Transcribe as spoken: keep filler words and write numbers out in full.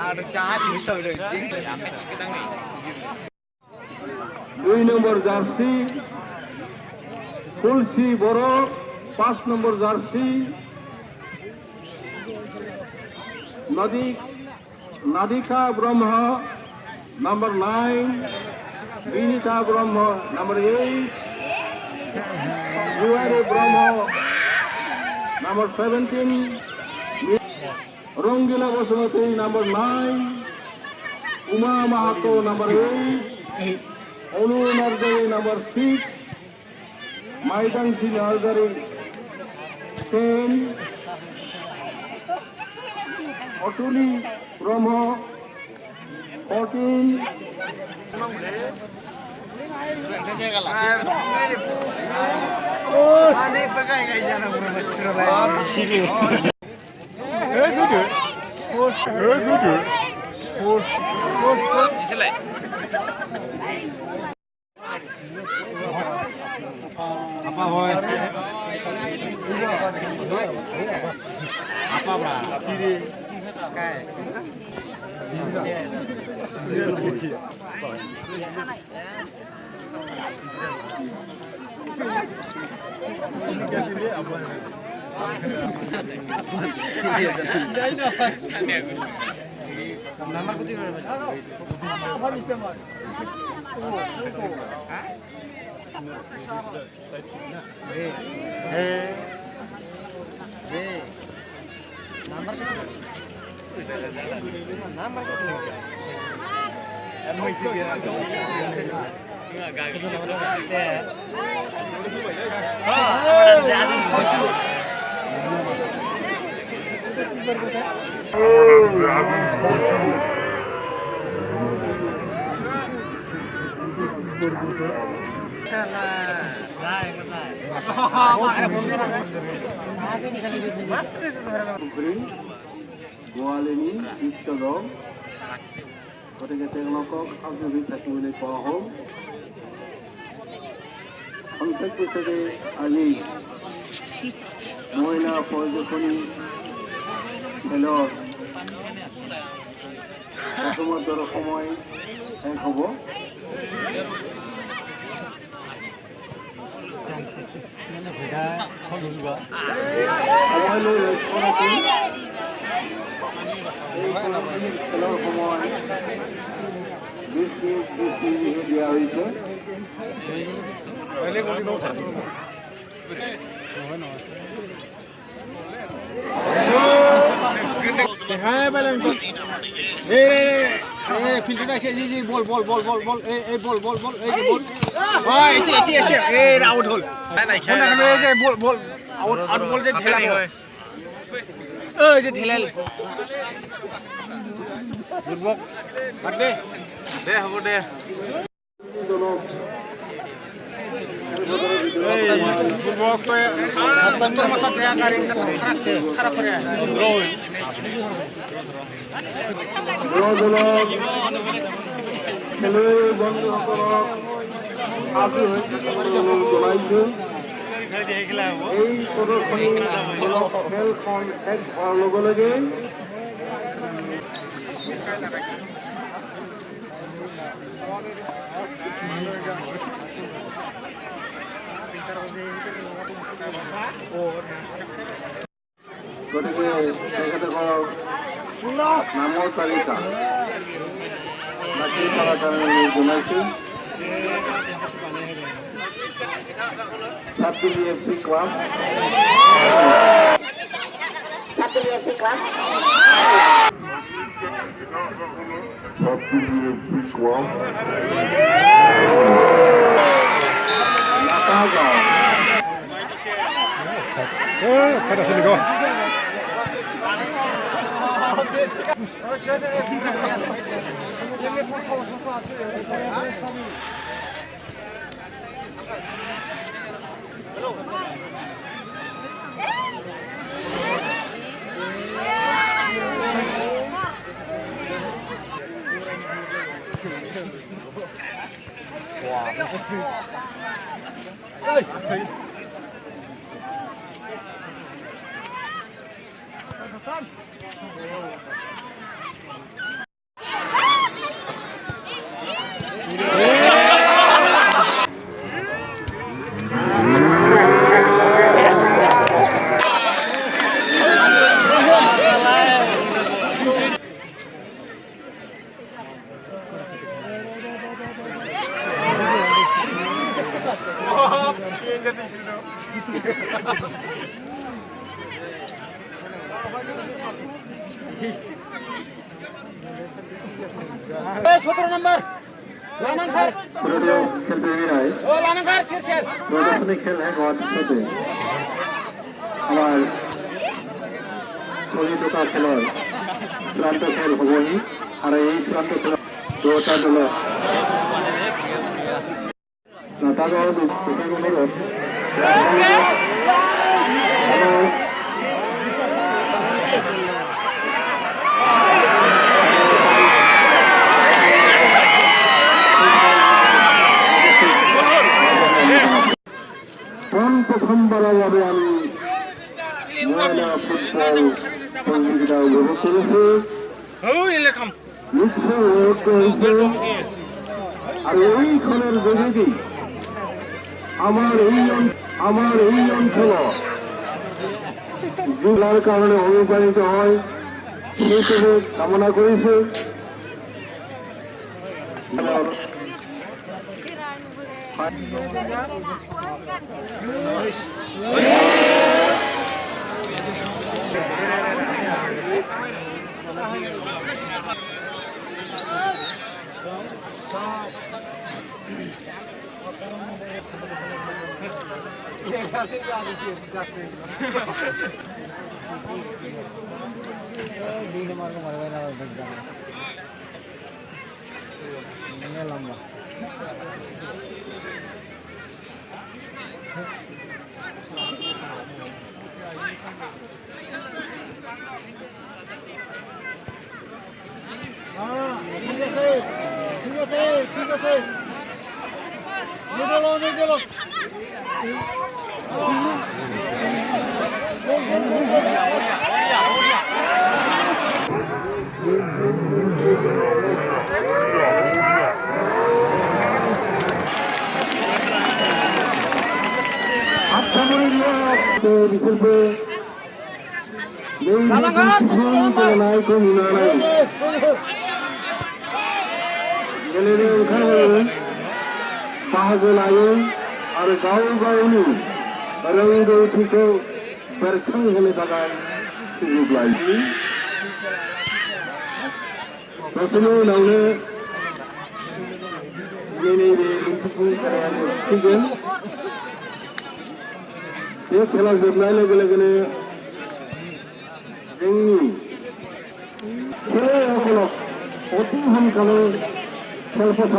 ᱟᱨ ᱪᱟᱥ ᱢᱤᱥᱴᱟᱨ ᱫᱩᱭ ᱱᱚᱢᱵᱚᱨ ᱡᱟᱨᱥᱤ ᱠᱩᱞᱥᱤ ᱵᱚᱨᱚ, ᱯᱟᱸᱪ ᱱᱚᱢᱵᱚᱨ ᱡᱟᱨᱥᱤ ᱱᱚᱫᱤ ᱱᱟᱫᱤᱠᱟ ᱵᱨᱚᱦᱢᱚ, number nine, Binita ᱵᱨᱚᱦᱢᱚ, number eight, ᱡᱩᱣᱟᱨᱤ ᱵᱨᱚᱦᱢᱚ, number seventeen, ᱨᱚᱝᱜᱤᱞᱟ ᱵᱚᱥᱩᱢᱚᱛᱤ, number nine, ᱩᱢᱟ ᱢᱟᱦᱟᱛᱚ, number eight, ᱚᱱᱩ Narzary, number six, ᱢᱟᱭᱫᱟᱝ ᱥᱤᱝ ᱦᱟᱡᱟᱨᱤ, ten, ᱚᱴᱩᱞᱤ ᱵᱨᱚᱦᱢᱚ, fourteen. পুখুৰী, গোৱালিনী, পিষ্টদম, গতিকে তেওঁলোকক আজৰি থাকিবলৈ কোৱা হ'ল। সংক্ষেপ হিচাপে আজি মহিলা পর্যটনী খেলর প্রথমতর সময় শেষ হ'ব। সময় লৈ লক্ষ্য ৰাখি এই খেলৰ সময় বিশ মিনিট, বিশ মিনিট দিয়া হৈছে। হ্যাঁ, বেলেন। এই, এই, এই, এই, ফিল্ডত আছে, এই, এই, বল, বল, বল, বল, বল, এই, এই, বল, বল, বল, এই যে বল। হয়, এটি, এটি আছে, এই, আউট হ'ল। নাই, নাই, খেল। এই যে বল, বল, আউট, আউট বল যে ঢেলা বল। এই যে ঢেলাল। দুৰ্বক, বাদ দে। দে, হ'ব দে। এই যুৱকটোৱে হাতৰ মাথাত বেয়া গাড়ী খাৰাপ, খাৰাপ কৰে। খেলুৱৈ বন্ধুসকলক আজি অনুৰোধ জনাইছো, এই প্ৰদৰ্শনীমূলক খেলখন শেষ হোৱাৰ লগে লগে গতিকে তেখেতসকলৰ নামৰ তালিকা দাখিল কৰাৰ কাৰণে জনাইছো। ছাত্ৰী এফ চি ক্লাব। ছাত্ৰী এফ চি ক্লাব। ছাত্ৰী এফ চি ক্লাব। নাপাগাঁও। ᱥᱚᱛᱨᱚ ᱱᱟᱢᱵᱟᱨ ᱞᱟᱱᱟᱝ ᱥᱟᱨ᱾ ᱯᱩᱨᱩᱞᱤᱭᱟᱹ ᱠᱷᱮᱞ ᱯᱨᱮᱢᱤ ᱨᱟᱭ ᱚ, ᱞᱟᱱᱟᱝ ᱥᱟᱨ, ᱥᱮᱨ, ᱥᱮᱨ᱾ প্রদর্শনী খেল হে গত সাথে আমার শহীদ ঢোকা খেলোয়াড় চূড়ান্ত খেল হবই। আর এই চূড়ান্ত খেল দুটা দল। কোন প্রথমবার ভাবে আমি মহিলা ফুটবল প্রতিযোগিতা উপভোগ করেছি। হৌ, এলে খাম। নিশ্চয়ই ঐক্য হয়েছে। আর এই খেলার যোগেদি আমার এই অন-, আমার এই অঞ্চল জেলার কারণে অনুপ্রাণিত হয়, সেই কামনা করেছে। হ্যাঁ, ঠিক আছে, ঠিক আছে, ঠিক আছে। নিয়ে চলো, নিয়ে চলো। ᱵᱤᱥᱮᱥ ᱠᱚᱨᱮ ᱡᱮ ᱤᱧ ᱠᱚ ᱢᱮᱱᱟᱜᱼᱟ᱾ ᱜᱮᱞᱮᱨᱤ ᱚᱱᱠᱟ ᱵᱟᱦᱟ ᱜᱮ ᱞᱟᱭᱚᱝ ᱟᱨ ᱜᱟᱶ ᱜᱟᱶᱞᱤ ᱨᱟᱹᱣᱤ ᱨᱟᱹᱣᱤ ᱴᱷᱤᱠᱟᱹ ᱵᱮᱨᱠᱷᱟᱝ ᱦᱮᱞᱮ ᱫᱟᱜᱟᱭ ᱥᱩᱡᱩᱜ ᱞᱟᱭ᱾ ᱯᱟᱥᱱᱟᱣ ᱞᱟᱣᱞᱮ ᱱᱤᱱᱤ ᱨᱮ ᱵᱤᱱᱛᱤ ᱠᱚ ᱠᱟᱨᱟᱭᱟ ᱴᱷᱤᱠᱟᱹ᱾ ᱵᱮᱥ ᱠᱷᱮᱞᱟ ᱡᱚᱛᱱᱟᱭ ᱞᱮ ᱜᱮᱞᱮ ᱜᱮᱞᱮ ᱡᱮᱝᱱᱤ ᱠᱷᱮᱞ ᱚᱠᱚᱞᱚ ᱚᱛᱤ ᱦᱚᱱ ᱠᱟᱞᱮ ᱠᱷᱮᱞ ᱠᱚ